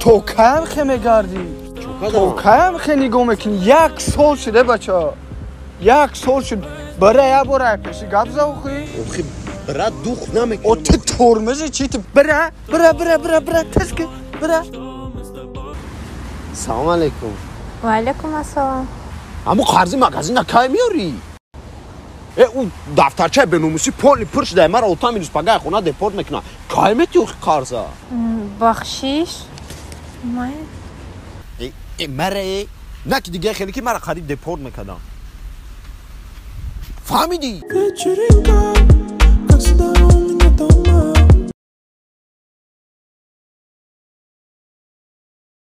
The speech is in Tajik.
То каям хе мегардӣ? То каям хе нигоҳ мекунӣ? Як сол шуд, э бача, як сол шуд. Бира, як бор ай пеши гап за охи. Охи, бира, дух намекунам. О, ту тормози чи ту? Бира, бира, бира, бира, бира, тез ки, бира. Салом алейкум. Ва алейкум ассалом. Ҳаму қарзи магазина кай меёрӣ? Э, ӯ дафтарчаи беномусӣ поли пур шуда, мара ота минус пагай хона депорт мекуна. Кай мети охи қарза? Бахшиш. Май. Э, мара, э, на ки дига хеле ки мара қариб депорт мекардам, фаҳмидӣ? Вечеринка, как всегда.